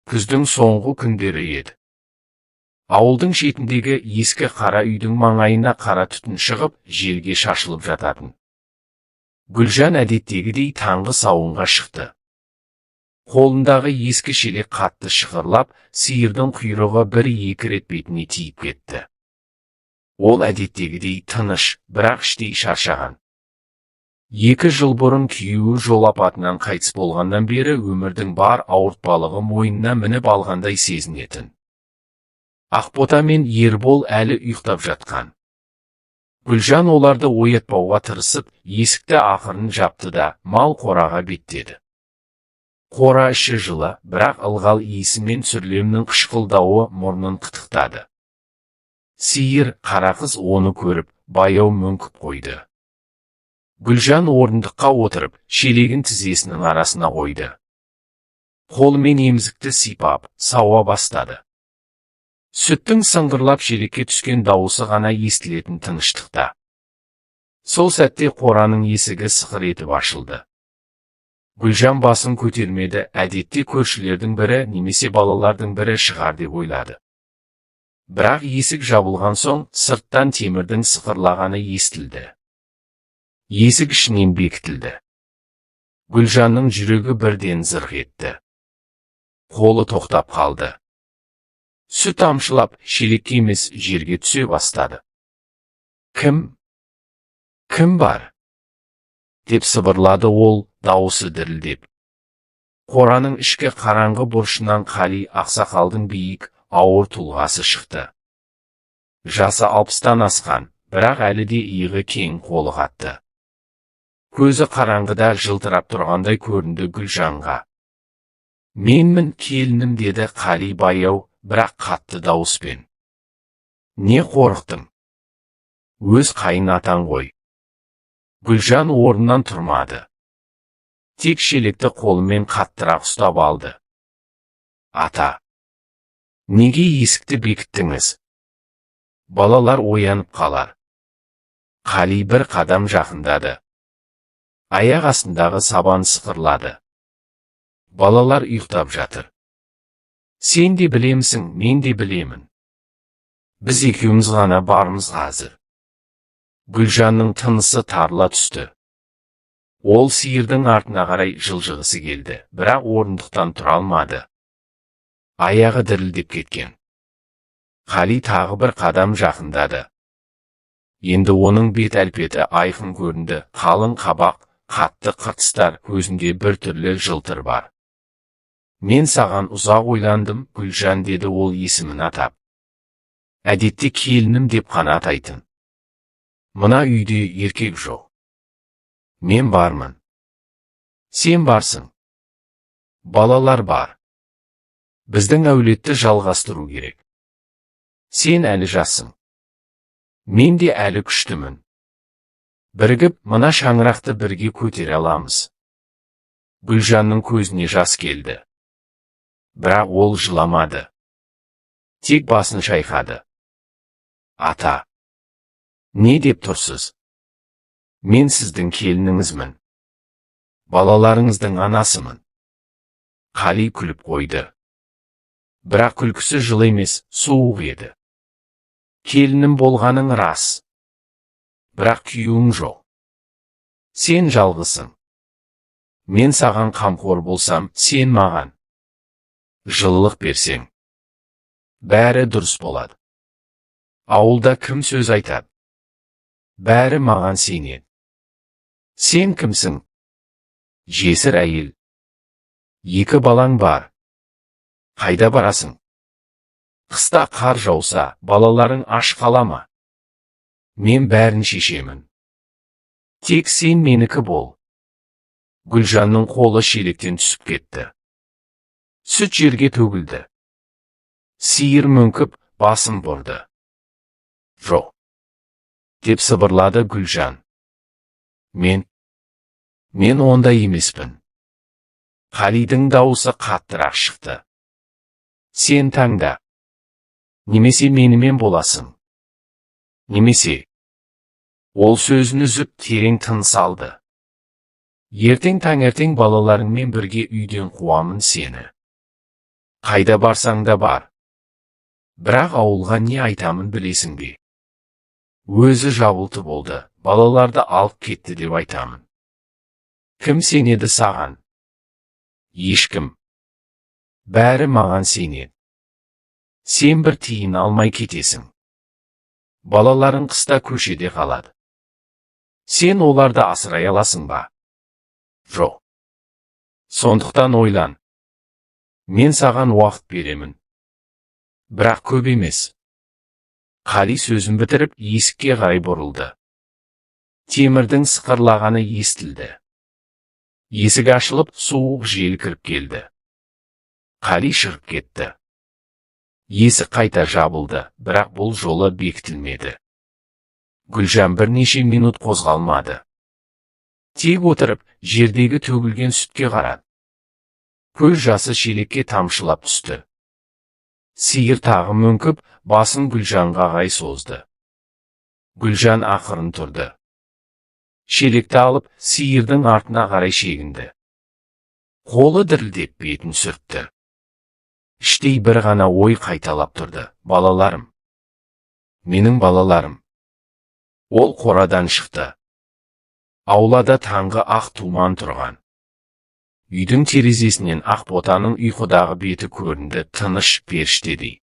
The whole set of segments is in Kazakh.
Күздің соңғы күндері еді. Ауылдың шетіндегі ескі қара үйдің маңайына қара түтін шығып, желге шашылып жататын. Гүлжан әдеттегідей таңғы сауынға шықты. Қолындағы ескі шелек қатты шығырлап, сиырдың құйрығы бір-екі рет бетіне тиіп кетті. Ол әдеттегідей тыныш, бірақ іштей шаршаған. 2 жыл бұрын күйеуі жол апатынан қайтыс болғаннан бері өмірдің бар ауыртпалығы мойнына мініп алғандай сезінетін. Ақбота мен Ербол әлі ұйықтап жатқан. Гүлжан оларды оятпауға тырысып, есікті ақырын жапты да, мал қораға беттеді. Қора іші жылы, бірақ ылғал иісі мен сүрлемнің қышқылдауы мұрнын қытықтады. Сиыр Қарақыз оны көріп, баяу мөңкіп қойды. Гүлжан орындыққа отырып, шелегін тізесінің арасына қойды. Қолымен емізікті сипап, сауа бастады. Сүттің сыңғырлап шелекке түскен дауысы ғана естілетін тыныштықта. Сол сәтте қораның есігі сықыр етіп ашылды. Гүлжан басын көтермеді, әдетте көршілердің бірі немесе балалардың бірі шығар деп ойлады. Бірақ есік жабылған соң сырттан темірдің сықырлағаны естілді. Есік ішінен бекітілді. Гүлжанның жүрегі бірден зырқ етті. Қолы тоқтап қалды. Сүт тамшылап шелекке емес, жерге түсе бастады. «Кім? Кім бар?» деп сыбырлады ол, дауысы дірілдеп. Қораның ішкі қараңғы бұрышынан Қали ақсақалдың биік, ауыр тұлғасы шықты. Жасы 60-тан асқан, бірақ әлі де иығы кең, қолы қатты. Көзі қараңғыда жылтырап тұрғандай көрінді Гүлжанға. «Менмін, келінім», – деді Қали баяу, бірақ қатты дауыспен. «Не қорықтың? Өз қайын атаң ғой». Гүлжан орнынан тұрмады. Тек шелекті қолымен қаттырақ ұстап алды. «Ата, неге есікті бекіттіңіз? Балалар оянып қалар». Қали бір қадам жақындады. Аяқ астындағы сабан сықырлады. «Балалар ұйықтап жатыр. Сен де білемісің, мен де білемін. Біз екеуміз ғана бармыз қазір». Гүлжанның тынысы тарыла түсті. Ол сиырдың артына қарай жылжығысы келді, бірақ орындықтан тұра алмады. Аяғы дірілдеп кеткен. Қали тағы бір қадам жақындады. Енді оның бет әлпеті айқын көрінді: қалың қабақ, қатты қыртыстар, көзінде бір түрлі жылтыр бар. «Мен саған ұзақ ойландым, Гүлжан», – деді ол есімін атап. Әдетте келінім деп қана атайтын. «Мына үйде еркек жоқ. Мен бармын. Сен барсың. Балалар бар. Біздің әулетті жалғастыру керек. Сен әлі жассың. Мен де әлі күштімін. Бірігіп, мына шаңырақты бірге көтере аламыз». Гүлжанның көзіне жас келді. Бірақ ол жыламады. Тек басын шайқады. «Ата, не деп тұрсыз? Мен сіздің келініңізмін. Балаларыңыздың анасымын». Қали күліп қойды. Бірақ күлкісі жылы емес, суық еді. «Келінім болғаның рас. Бірақ күйеуің жоқ. Сен жалғызсың. Мен саған қамқор болсам, сен маған жылылық берсең, бәрі дұрыс болады. Ауылда кім сөз айтады? Бәрі маған сенеді. Сен кімсің? Жесір әйел. Екі балаң бар. Қайда барасың? Қыста қар жауса, балаларың аш қала ма? Мен бәрін шешемін. Тек сен менікі бол». Гүлжанның қолы шелектен түсіп кетті. Сүт жерге төгілді. Сиыр мөңкіп, басын бұрды. «Жоқ», – деп сыбырлады Гүлжан. Мен ондай емеспін». Қалидің дауысы қаттырақ шықты. «Сен таңда. Немесе менімен боласың. Немесе…» Ол сөзін үзіп, терең тыныс алды. «Ертең таңертең балаларыңмен бірге үйден қуамын сені». Қайда барсаң да бар. Бірақ ауылға не айтамын білесің бе? Өзі жабылты болды, балаларды алып кетті деп айтамын. Кім сенеді саған? Ешкім. Бәрі маған сенеді. Сен бір тиын алмай кетесің. Балаларың қыста көшеде қалады. Сен оларды асырай аласың ба? Жоқ. Сондықтан ойлан. Мен саған уақыт беремін. Бірақ көп емес. Қали сөзін бітіріп, есікке қарай бұрылды. Темірдің сықырлағаны естілді. Есік ашылып, суық жел кіріп келді. Қали шығып кетті. Есік қайта жабылды, бірақ бұл жолы бекітілмеді. Гүлжан бірнеше минут қозғалмады. Тек отырып, жердегі төгілген сүтке қарады. Көз жасы шелекке тамшылап түсті. Сиыр тағы мөңкіп, басын Гүлжанға қарай созды. Гүлжан ақырын тұрды. Шелекті алып, сиырдың артына қарай шегінді. Қолы дірілдеп, бетін сүртті. Іштей бір ғана ой қайталап тұрды: «Балаларым. Менің балаларым». Ол қорадан шықты. Аулада таңғы ақ тұман тұрған. Үйдің терезесінен Ақботаның ұйқыдағы беті көрінді, тыныш, періштедей.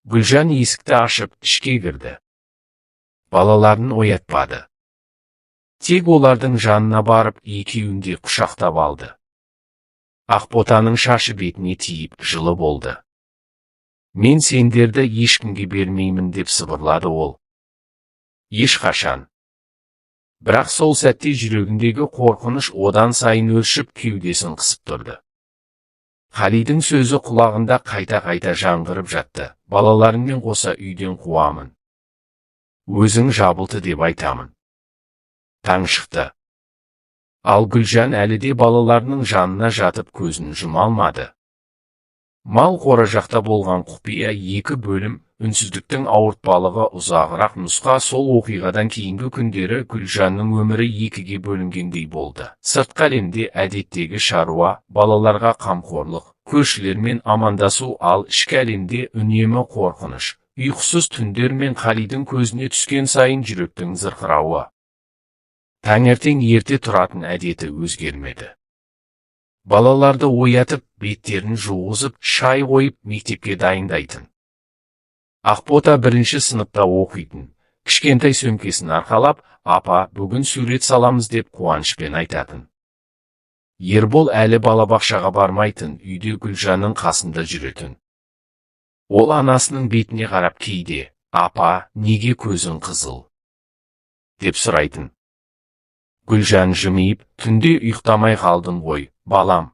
Гүлжан есікті ашып, ішке кірді. Балаларын оятпады. Тек олардың жанына барып, екеуін де құшақтап алды. Ақботаның шашы бетіне тиіп, жылы болды. «Мен сендерді ешкімге бермеймін», – деп сыбырлады ол. «Ешқашан». Бірақ сол сәтте жүрегіндегі қорқыныш одан сайын өршіп, кеудесін қысып тұрды. Қалидің сөзі құлағында қайта-қайта жаңғырып жатты: «Балаларыңмен қоса үйден қуамын. Өзің жабылты деп айтамын». Таң шықты. Ал Гүлжан әлі де балаларының жанына жатып, көзін жұма алмады. Мал қора жақта болған құпия екі бөлім, үнсіздіктің ауыртпалығы ұзағырақ нұсқа. Сол оқиғадан кейінгі күндері Гүлжанның өмірі екіге бөлінгендей болды. Сыртқы әлемде әдеттегі шаруа, балаларға қамқорлық, көршілермен амандасу, ал ішкі әлемде үнемі қорқыныш, ұйқысыз түндер мен Қалидің көзіне түскен сайын жүректің зырқырауы. Таңертең ерте тұратын әдеті өзгермеді. Балаларды оятып, беттерін жуғызып, шай қойып, мектепке дайындайтын. Ақбота бірінші сыныпта оқитын. Кішкентай сөмкесін арқалап, «Апа, бүгін сурет саламыз», – деп қуанышпен айтатын. Ербол әлі балабақшаға бармайтын, үйде Гүлжанның қасында жүретін. Ол анасының бетіне қарап кейде: «Апа, неге көзің қызыл?» – деп сұрайтын. Гүлжан жымиып, «Түнде ұйықтамай қалдым ғой, балам.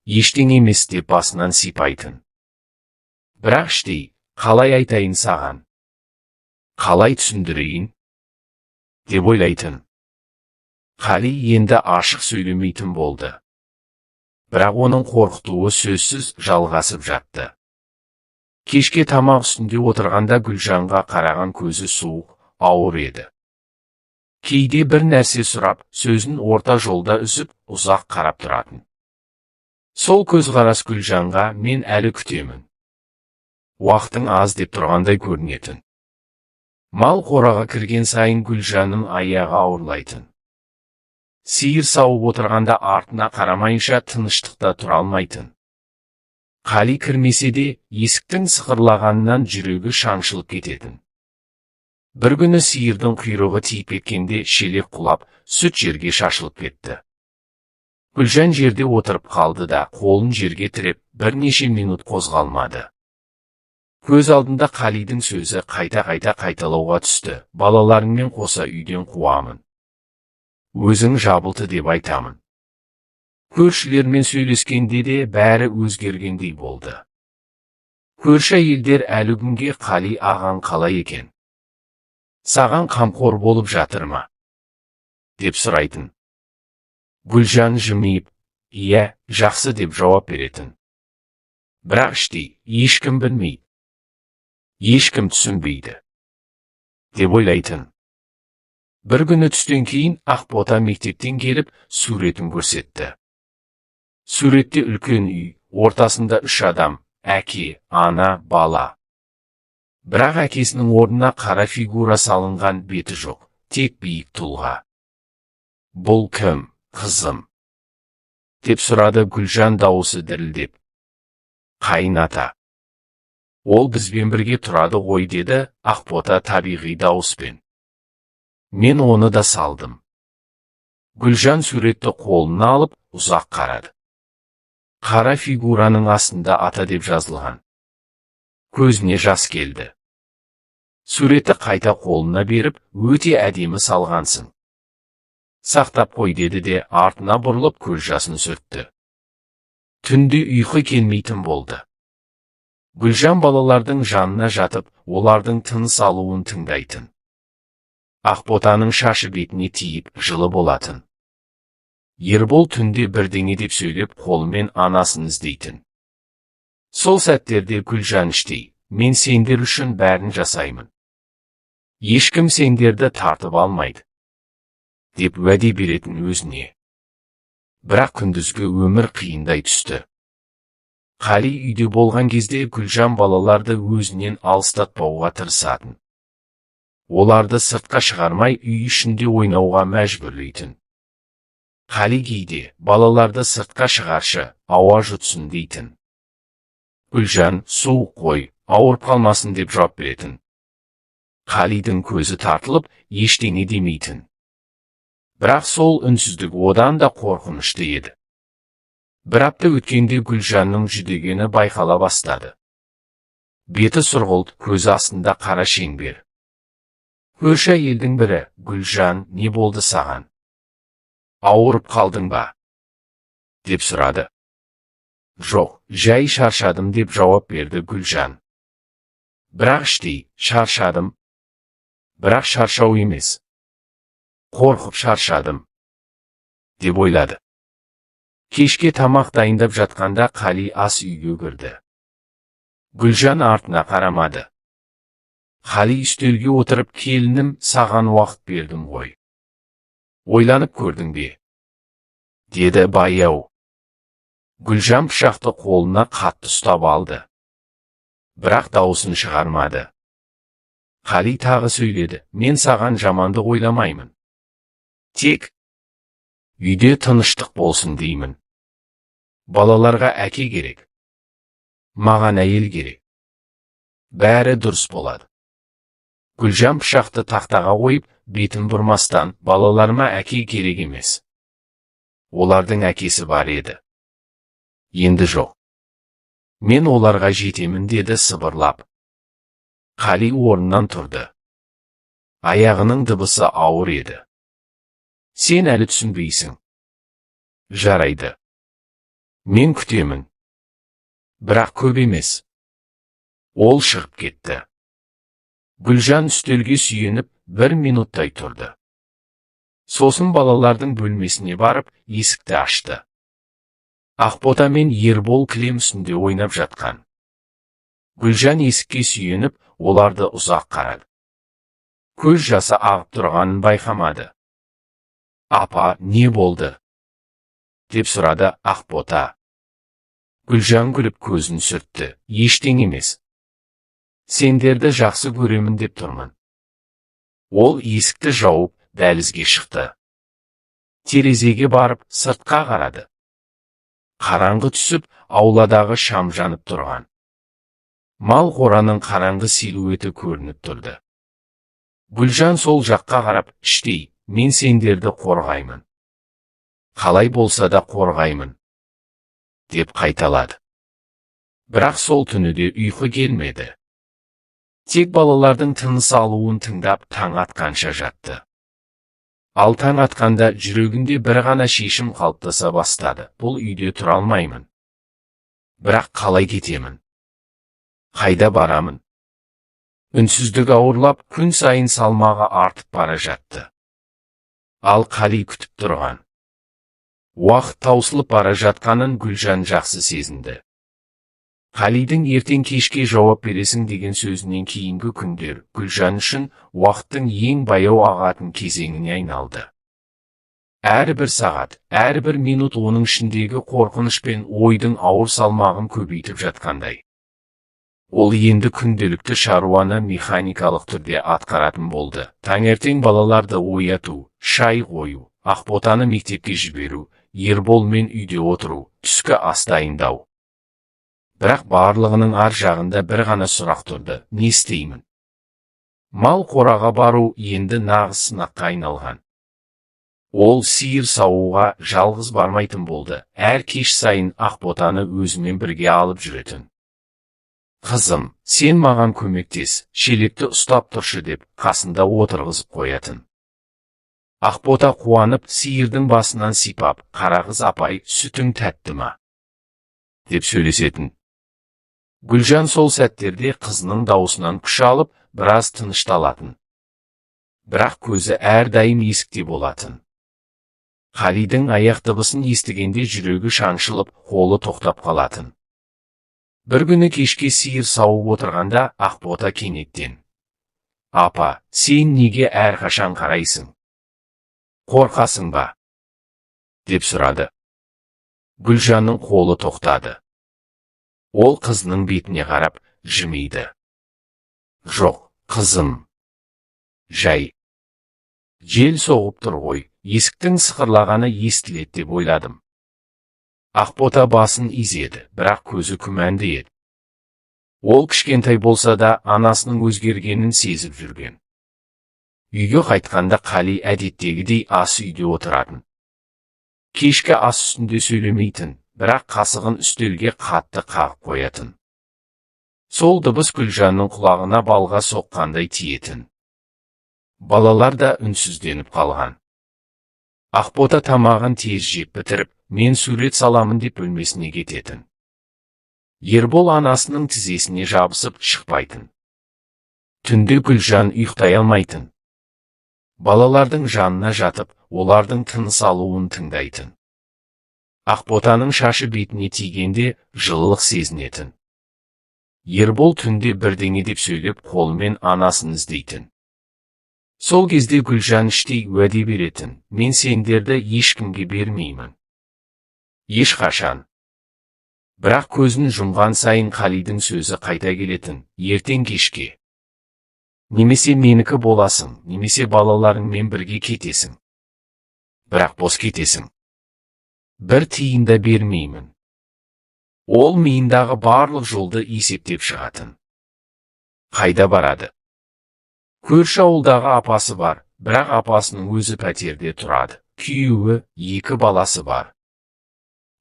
Ештеңе емес», – деп басынан сипайтын. Бірақ іштей: «Қалай айтайын саған? Қалай түсіндірейін?» – деп ойлайтын. Қали енді ашық сөйлемейтін болды. Бірақ оның қорқытуы сөзсіз жалғасып жатты. Кешке тамақ үстінде отырғанда Гүлжанға қараған көзі суық, ауыр еді. Кейде бір нәрсе сұрап, сөзін орта жолда үзіп, ұзақ қарап тұратын. Сол көзқарас Гүлжанға «Мен әлі күтемін. Уақытың аз» деп тұрғандай көрінетін. Мал қораға кірген сайын Гүлжанның аяғы ауырлайтын. Сиыр сауып отырғанда артына қарамайынша тыныштықта тұра алмайтын. Қали кірмесе де, есіктің сықырлағанынан жүрегі шаншылып кететін. Бір күні сиырдың құйрығы тиіп кеткенде шелек құлап, сүт жерге шашылып кетті. Гүлжан жерде отырып қалды да, қолын жерге тіреп, бірнеше минут қозғалмады. Көз алдында Қалидің сөзі қайта-қайта қайталауға түсті: «Балаларыңмен қоса үйден қуамын. Өзің жабылты деп айтамын». Көршілермен сөйлескенде де бәрі өзгергендей болды. Көрші әйелдер әлі күнге: «Қали ағаң қалай екен? Саған қамқор болып жатыр ма?» – деп сұрайтын. Гүлжан жымиып, «Иә, жақсы» деп жауап беретін. Бірақ іштей: «Ешкім білмейді. Ешкім түсінбейді», – деп ойлайтын. Бір күні түстен кейін Ақбота мектептен келіп, суретін көрсетті. Суретте үлкен үй, Ортасында үш адам: әке, ана, бала. Бірақ әкесінің орнына қара фигура салынған, беті жоқ, тек биік тұлға. «Бұл кім, қызым?» – деп сұрады Гүлжан дауысы дірілдеп. «Қайын ата. Ол бізбен бірге тұрады ғой», – деді Ақбота табиғи дауыспен. «Мен оны да салдым». Гүлжан суретті қолына алып, ұзақ қарады. Қара фигураның астында «ата» деп жазылған. Көзіне жас келді. Суретті қайта қолына беріп, «Өте әдемі салғансың. Сақтап қой», – деді де артына бұрылып, көз жасын сүртті. Түнде ұйқы келмейтін болды. Гүлжан балалардың жанына жатып, олардың тыныс алуын тыңдайтын. Ақботаның шашы бетіне тиіп, жылы болатын. Ербол түнде бірдеңе деп сөйлеп, қолымен анасын іздейтін. Сол сәттерде Гүлжан іштей: «Мен сендер үшін бәрін жасаймын. Ешкім сендерді тартып алмайды», – деп уәде беретін өзіне. Бірақ күндізгі өмір қиындай түсті. Қали үйде болған кезде Гүлжан балаларды өзінен алыстатпауға тырысатын. Оларды сыртқа шығармай, үй ішінде ойнауға мәжбүрлейтін. Қали кейде: «Балаларды сыртқа шығаршы, ауа жұтсын», – дейтін. Гүлжан: «Суық қой, ауырып қалмасын», – деп жауап беретін. Қалидің көзі тартылып, ештеңе демейтін. Бірақ сол үнсіздік одан да қорқынышты еді. Бір апта өткенде Гүлжанның жүдегені байқала бастады. Беті сұрғылт, көзі астында қара шеңбер. Көрші әйелдің бірі: «Гүлжан, не болды саған? Ауырып қалдың ба?» – деп сұрады. «Жоқ, жай шаршадым», – деп жауап берді Гүлжан. Бірақ іштей: «Шаршадым. Бірақ шаршау емес. Қорқып шаршадым», – деп ойлады. Кешке тамақ дайындап жатқанда Қали ас үйге кірді. Гүлжан артына қарамады. Қали үстелге отырып: «Келінім, саған уақыт бердім ғой. Ойланып көрдің бе?» – деді баяу. Гүлжан пышақты қолына қатты ұстап алды. Бірақ дауысын шығармады. Қали тағы сөйледі: «Мен саған жамандық ойламаймын. Тек үйде тыныштық болсын деймін. Балаларға әке керек. Маған әйел керек. Бәрі дұрыс болады». Гүлжан пышақты тақтаға қойып, бетін бұрмастан: «Балаларыма әке керек емес. Олардың әкесі бар еді. Енді жоқ. Мен оларға жетемін», – деді сыбырлап. Қали орнынан тұрды. Аяғының дыбысы ауыр еді. «Сен әлі түсінбейсің. Жарайды. Мен күтемін. Бірақ көп емес». Ол шығып кетті. Гүлжан үстелге сүйеніп, бір минуттай тұрды. Сосын балалардың бөлмесіне барып, есікті ашты. Ақбота мен Ербол кілем үстінде ойнап жатқан. Гүлжан есікке сүйеніп, оларды ұзақ қарады. Көз жасы ағып тұрғанын байқамады. «Апа, не болды?» – деп сұрады Ақбота. Гүлжан күліп көзін сүртті. «Ештеңе емес. Сендерді жақсы көремін деп тұрмын». Ол есікті жауып, дәлізге шықты. Терезеге барып, сыртқа қарады. Қараңғы түсіп, ауладағы шам жанып тұрған. Мал қораның қараңғы силуэті көрініп тұрды. Гүлжан сол жаққа қарап, іштей: «Мен сендерді қорғаймын. Қалай болса да қорғаймын», – деп қайталады. Бірақ сол түні де ұйқы келмеді. Тек балалардың тыныс алуын тыңдап, таң атқанша жатты. Ал таң атқанда жүрегінде бір ғана шешім қалыптаса бастады: «Бұл үйде тұра алмаймын. Бірақ қалай кетемін? Қайда барамын?» Үнсіздік ауырлап, күн сайын салмағы артып бара жатты. Ал Қали күтіп тұрған. Уақыт таусылып бара жатқанын Гүлжан жақсы сезінді. Қалидің «ертең кешке жауап бересің» деген сөзінен кейінгі күндер Гүлжан үшін уақыттың ең баяу ағатын кезеңіне айналды. Әрбір сағат, әрбір минут оның ішіндегі қорқыныш пен ойдың ауыр салмағын көбейтіп жатқандай. Ол енді күнделікті шаруаны механикалық түрде атқаратын болды. Таңертең балаларды ояту, шай қою, Ақботаны мектепке жіберу, Ерболмен үйде отыру, түскі ас дайындау. Бірақ барлығының ар жағында бір ғана сұрақ тұрды: не істеймін? Мал қораға бару енді нағыз сынаққа айналған. Ол сиыр саууға жалғыз бармайтын болды, әр кеш сайын Ақботаны өзімен бірге алып жүретін. «Қызым, сен маған көмектес, шелекті ұстап тұршы», – деп қасында отырғызып қоятын. Ақбота қуанып, сиырдың басынан сипап, «Қарағыз апай, сүтің тәтті ма?» деп сөйлесетін. Гүлжан сол сәттерде қызының даусынан күш алып, біраз тынышталатын. Бірақ көзі әрдайым есікте болатын. Қалидің аяқ дыбысын естігенде жүрегі шаншылып, қолы тоқтап қалатын. Бір күні кешке сиыр сауып отырғанда Ақбота кенеттен: «Апа, сен неге әрқашан қарайсың? Қорқасың ба?» – деп сұрады. Гүлжанның қолы тоқтады. Ол қызының бетіне қарап жымиды. «Жоқ, қызым. Жай. Жел соғып тұр ғой, есіктің сықырлағаны естіледі деп ойладым». Ақбота басын изеді, бірақ көзі күмәнді еді. Ол кішкентай болса да, анасының өзгергенін сезіп жүрген. Үйге қайтқанда Қали әдеттегідей ас үйде отыратын. Кешкі ас үстінде сөйлемейтін, бірақ қасығын үстелге қатты қағып қоятын. Сол дыбыс Гүлжанның құлағына балға соққандай тиетін. Балалар да үнсізденіп қалған. Ақбота тамағын тез жеп бітіріп, «Мен сурет саламын» деп бөлмесіне кететін. Ербол анасының тізесіне жабысып шықпайтын. Түнде Гүлжан ұйықтай алмайтын. Балалардың жанына жатып, олардың тыныс алуын тыңдайтын. Ақботаның шашы бетіне тигенде жылылық сезінетін. Ербол түнде бірдеңе деп сөйлеп, қолымен анасын іздейтін. Сол кезде Гүлжан іштей уәде беретін: «Мен сендерді ешкімге бермеймін. Ешқашан». Бірақ көзін жұмған сайын Қалидің сөзі қайта келетін: «Ертең кешке. Немесе менікі боласың, немесе балаларыңмен бірге кетесің. Бірақ бос кетесің. Бір тиын да бермеймін». Ол миындағы барлық жолды есептеп шығатын. Қайда барады? Көрші ауылдағы апасы бар, бірақ апасының өзі пәтерде тұрады. Күйеуі, екі баласы бар.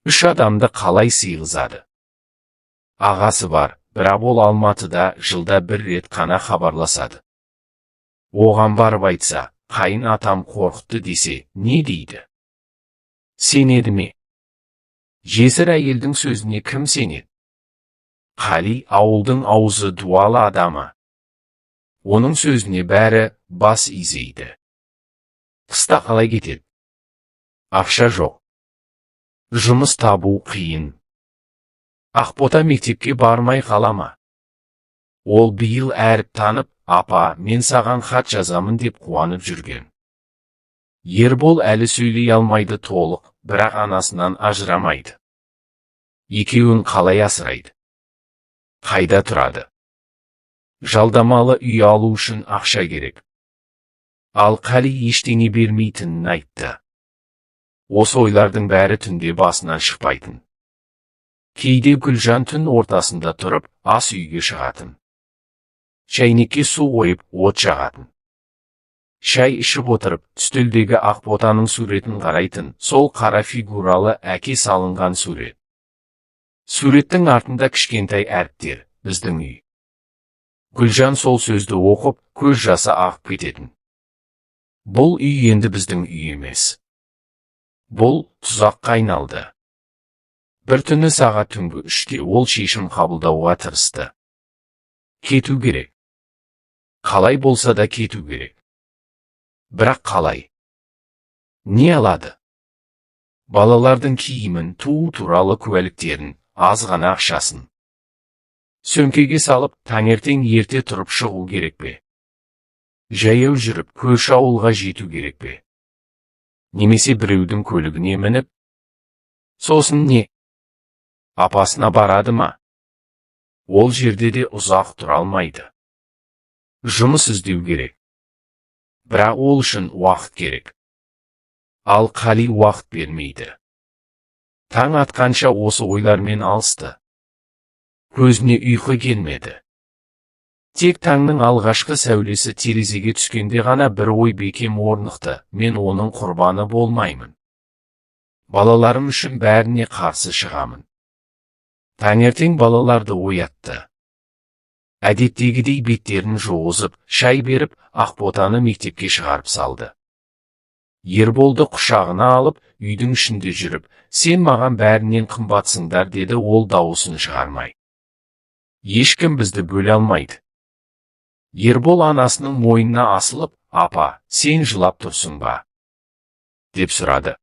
Үш адамды қалай сыйғызады? Ағасы бар, бірақ ол Алматыда, жылда бір рет қана хабарласады. Оған барып айтса, «Қайын атам қорқытты» десе, не дейді? Сенеді ме? Жесір әйелдің сөзіне кім сенеді? Қали ауылдың аузы дуалы адамы. Оның сөзіне бәрі бас изейді. Қыста қалай кетеді? Ақша жоқ. Жұмыс табу қиын. Ақбота мектепке бармай қала ма? Ол биыл әріп танып, «Апа, мен саған хат жазамын» деп қуанып жүрген. Ербол әлі сөйлей алмайды толық, бірақ анасынан ажырамайды. Екеуін қалай асырайды? Қайда тұрады? Жалдамалы үй алу үшін ақша керек. Ал Қали ештеңе бермейтінін айтты. Осы ойлардың бәрі түнде басынан шықпайтын. Кейде Гүлжан түн ортасында тұрып, ас үйге шығатын. Шәйнекке су қойып, от жағатын. Шай ішіп отырып, үстелдегі Ақботаның суретін қарайтын, сол қара фигуралы әке салынған сурет. Суреттің артында кішкентай әріптер: «Біздің үй». Гүлжан сол сөзді оқып, көз жасы ағып кететін. Бұл үй енді біздің үй емес. Бұл тұзаққа айналды. Бір түні сағат түнгі 3-те ол шешім қабылдауға тырысты. Кету керек. Қалай болса да кету керек. Бірақ қалай? Не алады? Балалардың киімін, туу туралы куәліктерін, аз ғана ақшасын. Сөмкеге салып, таңертең ерте тұрып шығу керек пе? Жаяу жүріп, көрші ауылға жету керек пе? Немесе біреудің көлігіне мініп, сосын не? Апасына барады ма? Ол жерде де ұзақ тұра алмайды. Жұмыс іздеу керек. Бірақ ол үшін уақыт керек. Ал Қали уақыт бермейді. Таң атқанша осы ойлармен алысты. Көзіне ұйқы келмеді. Тек таңның алғашқы сәулесі терезеге түскенде ғана бір ой бекем орнықты: мен оның құрбаны болмаймын. Балаларым үшін бәріне қарсы шығамын. Таңертең балаларды оятты. Әдеттегідей беттерін жуғызып, шай беріп, Ақботаны мектепке шығарып салды. Ерболды құшағына алып, үйдің ішінде жүріп, «Сен маған бәрінен қымбатсыңдар», – деді ол дауысын шығармай. «Ешкім бізді бөле алмайды». Ербол анасының мойнына асылып, «Апа, сен жылап тұрсың ба?» – деп сұрады.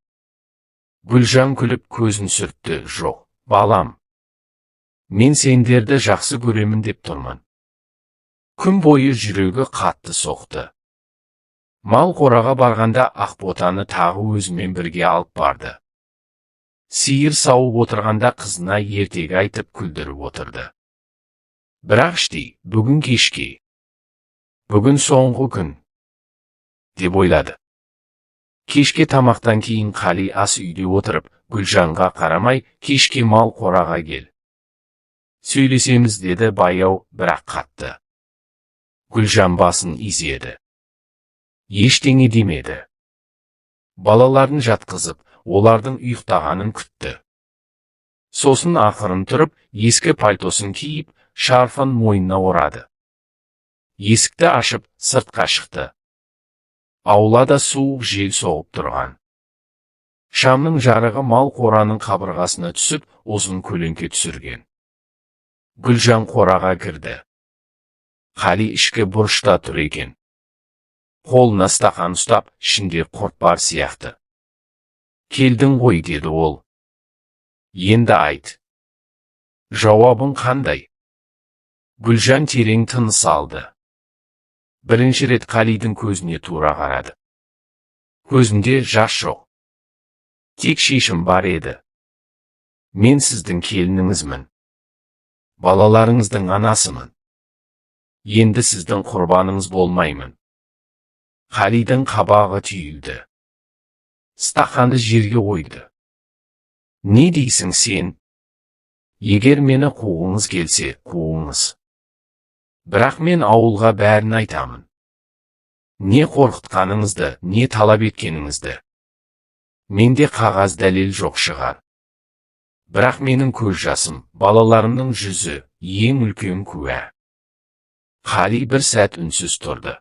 Гүлжан күліп көзін сүртті: «Жоқ, балам. Мен сендерді жақсы көремін деп тұрмын». Күн бойы жүрегі қатты соқты. Мал қораға барғанда Ақботаны тағы өзімен бірге алып барды. Сиыр сауып отырғанда қызына ертегі айтып күлдіріп отырды. Бірақ іштей «бүгін кешке, бүгін соңғы күн» деп ойлады. Кешке тамақтан кейін Қали ас үйде отырып, Гүлжанға қарамай, «Кешке мал қораға кел. Сөйлесеміз», – деді баяу, бірақ қатты. Гүлжан басын изеді. Ештеңе демеді. Балаларын жатқызып, олардың ұйықтағанын күтті. Сосын ақырын тұрып, ескі пальтосын киіп, шарфын мойнына орады. Есікті ашып, сыртқа шықты. Аулада суық жел соғып тұрған. Шамның жарығы мал қораның қабырғасына түсіп, ұзын көлеңке түсірген. Гүлжан қораға кірді. Қали ішкі бұрышта тұр екен. Қолына стақан ұстап, ішінде құрт бар сияқты. «Келдің ғой», – деді ол. «Енді айт. Жауабың қандай?» Гүлжан терең тыныс алды. Бірінші рет Қалидің көзіне тура қарады. Көзінде жас жоқ. Тек шешім бар еді. «Мен сіздің келініңізмін. Балаларыңыздың анасымын. Енді сіздің құрбаныңыз болмаймын». Қалидің қабағы түйілді. Стақанды жерге қойды. «Не дейсің сен? Егер мені қуғыңыз келсе, қуыңыз. Бірақ мен ауылға бәрін айтамын. Не қорқытқаныңызды, не талап еткеніңізді. Менде қағаз дәлел жоқ шығар. Бірақ менің көз жасым, балаларымның жүзі ең үлкен куә». Қали бір сәт үнсіз тұрды.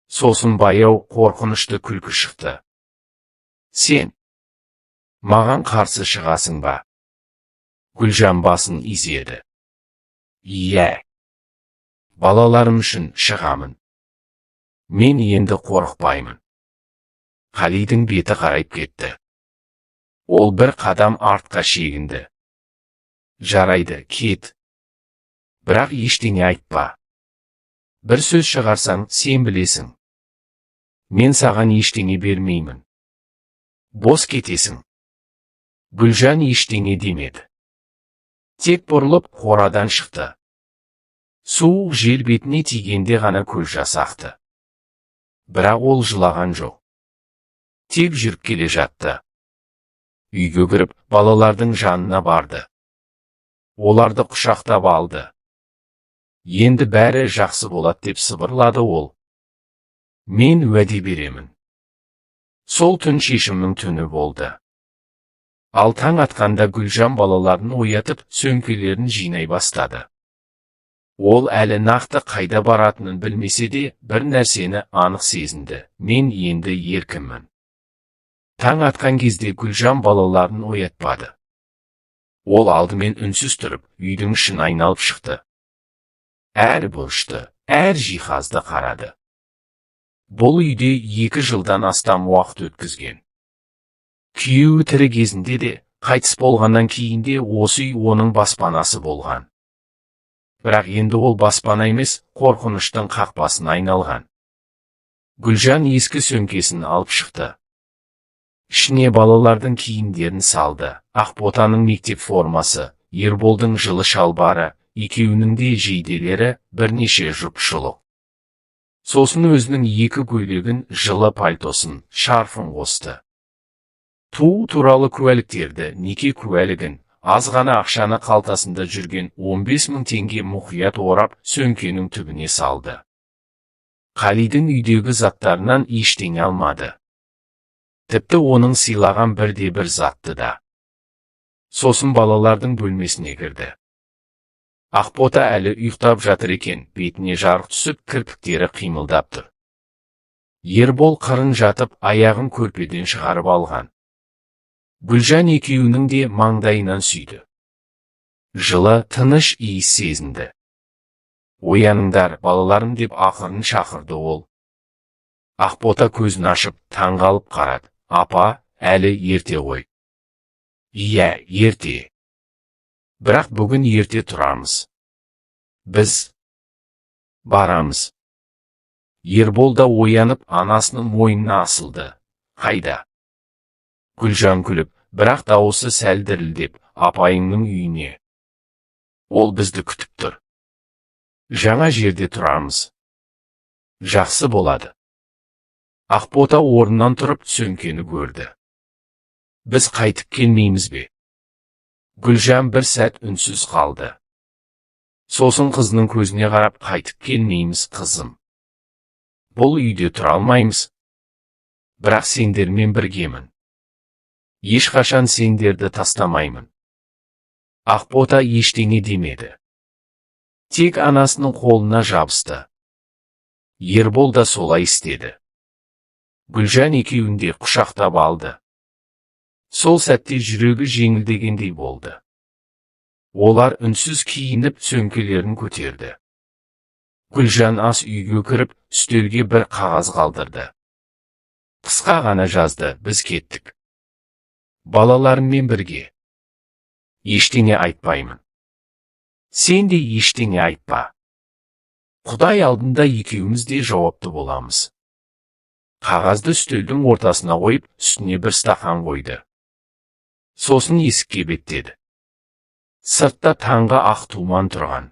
Сосын баяу, қорқынышты күлкі шықты. «Сен маған қарсы шығасың ба?» Гүлжан басын изеді. «Иә. Балаларым үшін шығамын. Мен енді қорықпаймын». Қалидің беті қарайып кетті. Ол бір қадам артқа шегінді. «Жарайды, кет. Бірақ ештеңе айтпа. Бір сөз шығарсаң, сен білесің. Мен саған ештеңе бермеймін. Бос кетесің». Гүлжан ештеңе демеді. Тек бұрылып қорадан шықты. Суық жел бетіне тигенде ғана көз жасы ақты. Бірақ ол жылаған жоқ. Тек жүріп келе жатты. Үйге кіріп, балалардың жанына барды. Оларды құшақтап алды. «Енді бәрі жақсы болады», – деп сыбырлады ол. «Мен уәде беремін». Сол түн шешімнің түні болды. Ал таң атқанда Гүлжан балаларын оятып, сөмкелерін жинай бастады. Ол әлі нақты қайда баратынын білмесе де, бір нәрсені анық сезінді: мен енді еркінмін. Таң атқан кезде Гүлжан балаларын оятпады. Ол алдымен үнсіз тұрып, үйдің ішін айналып шықты. Әр бұрышты, әр жиһазды қарады. Бұл үйде 2 жылдан астам уақыт өткізген. Күйеуі тірі кезінде де, қайтыс болғаннан кейін де осы үй оның баспанасы болған. Бірақ енді ол баспана емес, қорқыныштың қақпасына айналған. Гүлжан ескі сөмкесін алып шықты. Ішіне балалардың киімдерін салды. Ақботаның мектеп формасы, Ерболдың жылы шалбары, екеуінің де жейделері, бірнеше жұп шұлық. Сосын өзінің екі көйлегін, жылы пальтосын, шарфын қосты. Туу туралы куәліктерді, неке куәлігін, аз ғана ақшаны, қалтасында жүрген 15 мың теңге, мұқият орап, сөмкенің түбіне салды. Қалидің үйдегі заттарынан ештеңе алмады. Тіпті оның сыйлаған бірде бір затты да. Сосын балалардың бөлмесіне кірді. Ақбота әлі ұйықтап жатыр екен, бетіне жарық түсіп, кірпіктері қимылдап тұр. Ербол қырын жатып, аяғын көрпеден шығарып алған. Гүлжан екеуінің де маңдайынан сүйді. Жылы, тыныш иіс сезінді. «Ояныңдар, балаларым», – деп ақырын шақырды ол. Ақбота көзін ашып, таңғалып қарады. «Апа, әлі ерте ғой». «Иә, ерте. Бірақ бүгін ерте тұрамыз. Біз барамыз». Ербол да оянып, анасының мойнына асылды. «Қайда?» Гүлжан күліп, бірақ дауысы сәл дірілдеп: «Апайыңның үйіне. Ол бізді күтіп тұр. Жаңа жерде тұрамыз. Жақсы болады». Ақбота орнынан тұрып, сөмкені көрді. «Біз қайтып келмейміз бе?» Гүлжан бір сәт үнсіз қалды. Сосын қызының көзіне қарап: «Қайтып келмейміз, қызым. Бұл үйде тұра алмаймыз. Бірақ сендермен біргемін. Ешқашан сендерді тастамаймын». Ақбота ештеңе демеді. Тек анасының қолына жабысты. Ербол да солай істеді. Гүлжан екеуін де құшақтап алды. Сол сәтте жүрегі жеңілдегендей болды. Олар үнсіз киініп, сөмкелерін көтерді. Гүлжан ас үйге кіріп, үстелге бір қағаз қалдырды. Қысқа ғана жазды: «Біз кеттік. Балаларыммен бірге. Ештеңе айтпаймын. Сен де ештеңе айтпа. Құдай алдында екеуміз де жауапты боламыз». Қағазды үстелдің ортасына қойып, үстіне бір стақан қойды. Сосын есікке беттеді. Сыртта таңғы ақ тұман тұрған.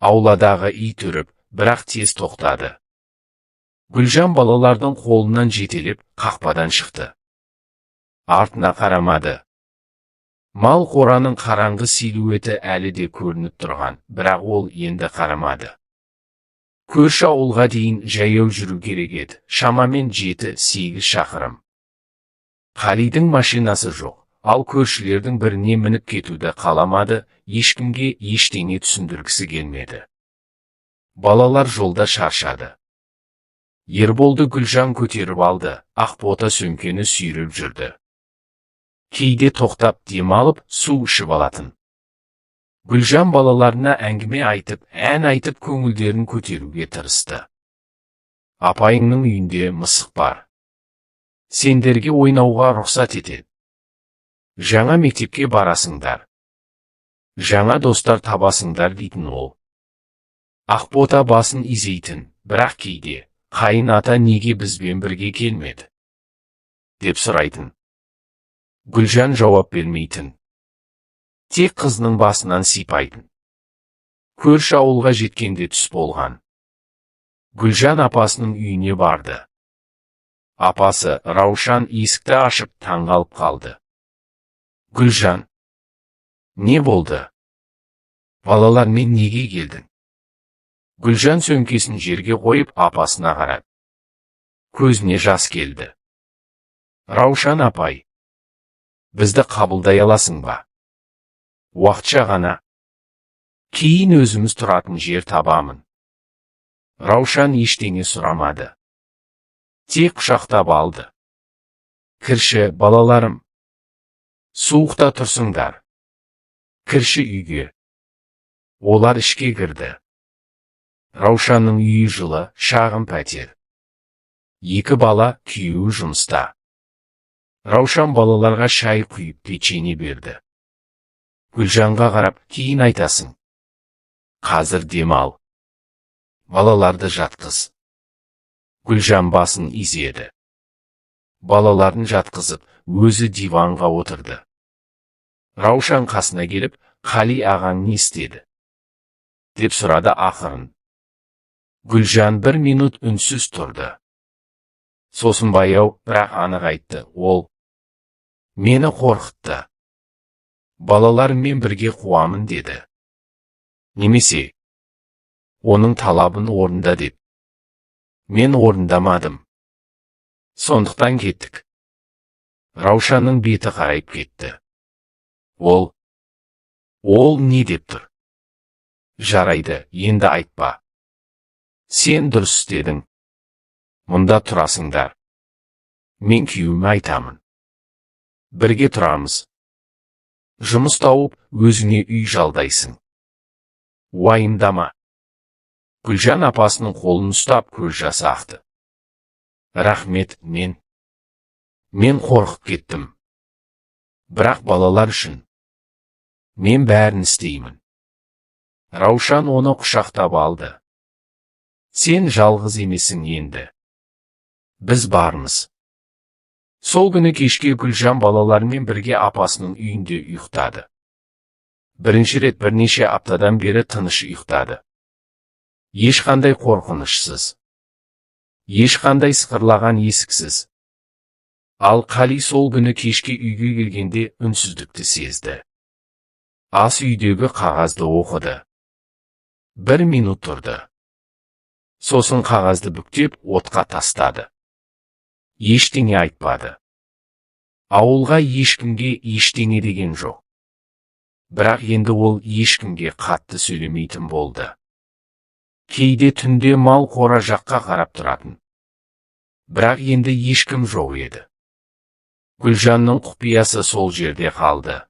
Ауладағы ит үріп, бірақ тез тоқтады. Гүлжан балалардың қолынан жетелеп, қақпадан шықты. Артына қарамады. Мал қораның қараңғы силуэті әлі де көрініп тұрған, бірақ ол енді қарамады. Көрші ауылға дейін жаяу жүру керек еді, шамамен 7-8 шақырым. Қалидің машинасы жоқ, ал көршілердің біріне мініп кетуді қаламады, ешкімге ештеңе түсіндіргісі келмеді. Балалар жолда шаршады. Ерболды Гүлжан көтеріп алды, Ақбота сөмкені сүйреп жүрді. Кейде тоқтап демалып, су ішіп алатын. Гүлжан балаларына әңгіме айтып, ән айтып, көңілдерін көтеруге тырысты. «Апайыңның үйінде мысық бар. Сендерге ойнауға рұқсат етеді. Жаңа мектепке барасыңдар. Жаңа достар табасыңдар», – дейтін ол. Ақбота басын изейтін, бірақ кейде: «Қайын ата неге бізбен бірге келмеді?» – деп сұрайтын. Гүлжан жауап бермейтін. Тек қызының басынан сипайтын. Көрші ауылға жеткенде түс болған. Гүлжан апасының үйіне барды. Апасы Раушан есікті ашып, таңғалып қалды. «Гүлжан, не болды? Балалармен неге келдің?» Гүлжан сөмкесін жерге қойып, апасына қарады. Көзіне жас келді. «Раушан апай, бізді қабылдай аласың ба? Уақытша ғана. Кейін өзіміз тұратын жер табамын». Раушан ештеңе сұрамады. Тек құшақтап алды. «Кірші, балаларым. Суықта тұрсыңдар. Кірші үйге». Олар ішке кірді. Раушанның үйі жылы, шағын пәтер. Екі бала, күйеуі жұмыста. Раушан балаларға шай құйып, печенье берді. Гүлжанға қарап: «Кейін айтасың. Қазір демал. Балаларды жатқыз». Гүлжан басын изеді. Балаларын жатқызып, өзі диванға отырды. Раушан қасына келіп, «Қали ағаң не істеді?» деп сұрады ақырын. Гүлжан бір минут үнсіз тұрды. Сосын баяу, бірақ анық айтты: «Ол мені қорқытты. Балаларыммен бірге қуамын деді. Немесе оның талабын орында деп. Мен орындамадым. Сондықтан кеттік». Раушанның беті қарайып кетті. Ол не деп тұр? Жарайды, енді айтпа. Сен дұрыс істедің. Мұнда тұрасыңдар. Мен күйеуіме айтамын. Бірге тұрамыз. Жұмыс тауып, өзіңе үй жалдайсың. Уайымдама». Гүлжан апасының қолын ұстап, көз жасы ақты. «Рахмет, мен қорқып кеттім. Бірақ балалар үшін мен бәрін істеймін». Раушан оны құшақтап алды. «Сен жалғыз емесің енді. Біз бармыз». Сол күні кешке Гүлжан балаларымен бірге апасының үйінде ұйықтады. Бірінші рет бірнеше аптадан бері тыныш ұйықтады. Ешқандай қорқынышсыз. Ешқандай сықырлаған есіксіз. Ал Қали сол күні кешке үйге келгенде үнсіздікті сезді. Ас үйдегі қағазды оқыды. Бір минут тұрды. Сосын қағазды бүктеп, отқа тастады. Ештеңе айтпады. Ауылға ешкімге ештеңе деген жоқ. Бірақ енді ол ешкімге қатты сөйлемейтін болды. Кейде түнде мал қора жаққа қарап тұратын. Бірақ енді ешкім жоқ еді. Гүлжанның құпиясы сол жерде қалды.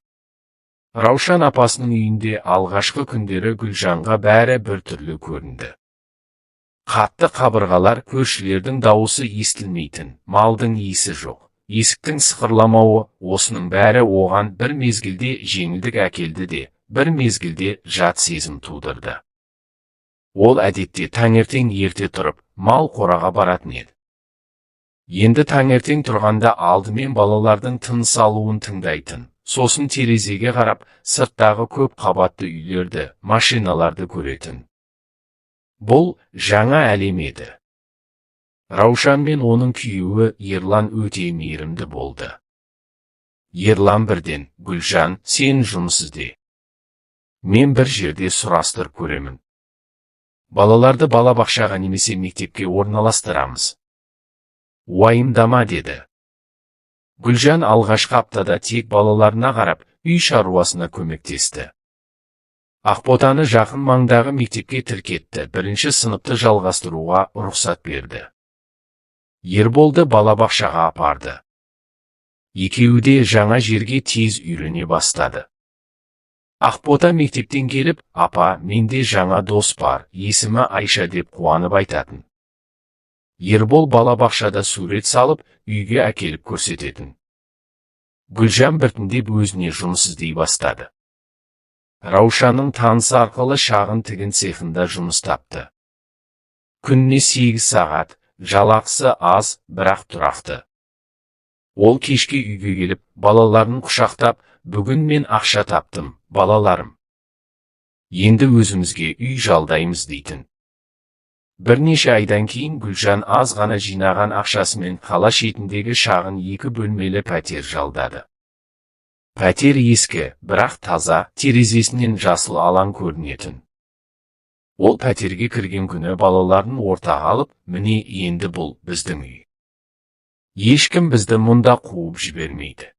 Раушан апасының үйінде алғашқы күндері Гүлжанға бәрі бір түрлі көрінді. Қатты қабырғалар, көршілердің дауысы естілмейтін, малдың иісі жоқ. Есіктің сықырламауы, осының бәрі оған бір мезгілде жеңілдік әкелді де, бір мезгілде жат сезім тудырды. Ол әдетте таңертең ерте тұрып, мал қораға баратын еді. Енді таңертең тұрғанда алдымен балалардың тыныс алуын тыңдайтын, сосын терезеге қарап, сырттағы көп қабатты үйлерді, машиналарды көретін. Бұл жаңа әлем еді. Раушан мен оның күйеуі Ерлан өте мейірімді болды. Ерлан бірден: «Гүлжан, сен жұмыс ізде. Мен бір жерде сұрастырып көремін. Балаларды балабақшаға немесе мектепке орналастырамыз. Уайымдама», – деді. Гүлжан алғашқы аптада тек балаларына қарап, үй шаруасына көмектесті. Ақботаны жақын маңдағы мектепке тіркетті, бірінші сыныпты жалғастыруға рұқсат берді. Ерболды балабақшаға апарды. Екеуі де жаңа жерге тез үйрене бастады. Ақбота мектептен келіп, «Апа, менде жаңа дос бар, есімі Айша», – деп қуанып айтатын. Ербол балабақшада сурет салып, үйге әкеліп көрсететін. Гүлжан біртіндеп өзіне жұмыс іздей бастады. Раушанның танысы арқылы шағын тігін цехында жұмыс тапты. Күніне 8 сағат, жалақысы аз, бірақ тұрақты. Ол кешке үйге келіп, балаларын құшақтап, «Бүгін мен ақша таптым, балаларым. Енді өзімізге үй жалдаймыз», – дейтін. Бірнеше айдан кейін Гүлжан аз ғана жинаған ақшасымен қала шетіндегі шағын екі бөлмелі пәтер жалдады. Пәтер ескі, бірақ таза, терезесінен жасыл алаң көрінетін. Ол пәтерге кірген күні балаларын ортаға алып, «Міне, енді бұл біздің үй. Ешкім бізді мұнда қуып жібермейді.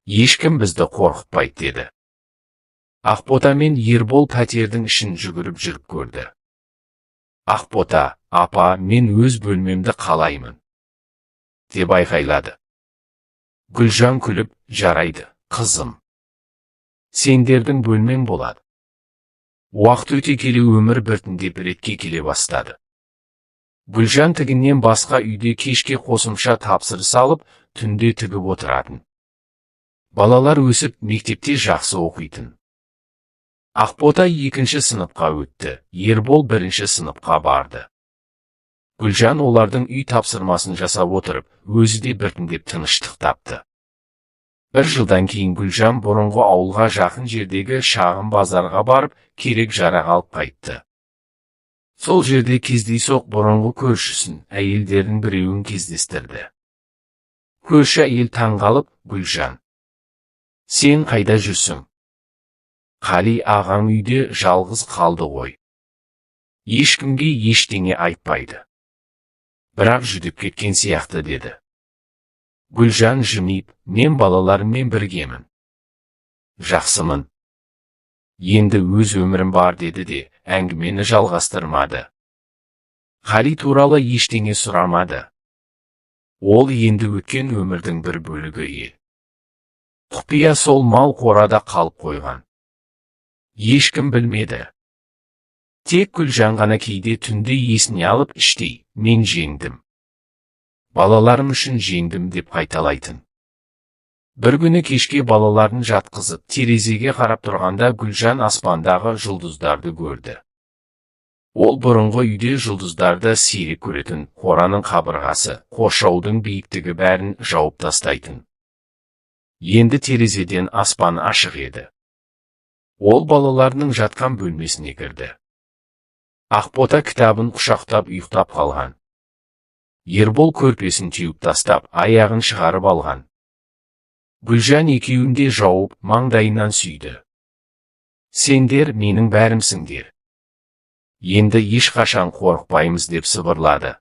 Ешкім бізді қорқытпайды», – деді. Ақбота мен Ербол пәтердің ішін жүгіріп жүріп көрді. Ақбота, «Апа, мен өз бөлмемді қалаймын», – деп айқайлады. Гүлжан күліп, «Жарайды, қызым. Сендердің бөлмең болады». Уақыт өте келе өмір біртіндеп ретке келе бастады. Гүлжан тігіннен басқа үйде кешке қосымша тапсырыс алып, түнде тігіп отыратын. Балалар өсіп, мектепте жақсы оқитын. Ақбота екінші сыныпқа өтті, Ербол бірінші сыныпқа барды. Гүлжан олардың үй тапсырмасын жасап отырып, өзі де біртіндеп тыныштық тапты. Бір жылдан кейін Гүлжан бұрынғы ауылға жақын жердегі шағын базарға барып, керек жарақ алып қайтты. Сол жерде кездейсоқ бұрынғы көршісін, әйелдердің біреуін кездестірді. Көрші әйел таңғалып, Гүлжан, сен қайда жүрсің? Қали ағаң үйде жалғыз қалды ғой. Ешкімге ештеңе айтпайды. Бірақ жүдеп кеткен сияқты, деді. Гүлжан жымиып, мен балаларыммен біргемін. Жақсымын. Енді өз өмірім бар, деді де, әңгімені жалғастырмады. Қали туралы ештеңе сұрамады. Ол енді өткен өмірдің бір бөлігі еді. Құпия сол мал қорада қалып қойған. Ешкім білмеді. Тек Гүлжан ғана кейде түнде есіне алып, іштей, мен жеңдім. Балаларым үшін жеңдім, деп қайталайтын. Бір күні кешке балаларын жатқызып, терезеге қарап тұрғанда Гүлжан аспандағы жұлдыздарды көрді. Ол бұрынғы үйде жұлдыздарды сирек көретін, қораның қабырғасы, қоршаудың биіктігі бәрін жауып тастайтын. Енді терезеден аспан ашық еді. Ол балаларының жатқан бөлмесіне кірді. Ақбота кітабын құшақтап ұйықтап қалған. Ербол көрпесін теуіп тастап, аяғын шығарып алған. Гүлжан екеуін де жауып, маңдайынан сүйді. Сендер менің бәрімсіңдер. Енді ешқашан қорықпаймыз, деп сыбырлады.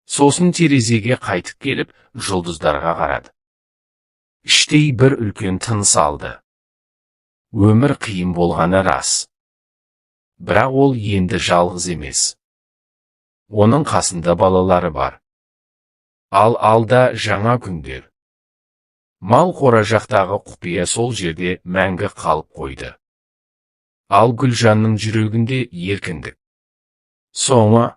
Сосын терезеге қайтып келіп, жұлдыздарға қарады. Іштей бір үлкен тыныс алды. Өмір қиын болғаны рас. Бірақ ол енді жалғыз емес. Оның қасында балалары бар. Ал алда жаңа күндер. Мал қора жақтағы құпия сол жерде мәңгі қалып қойды. Ал Гүлжанның жүрегінде еркіндік. Соңы.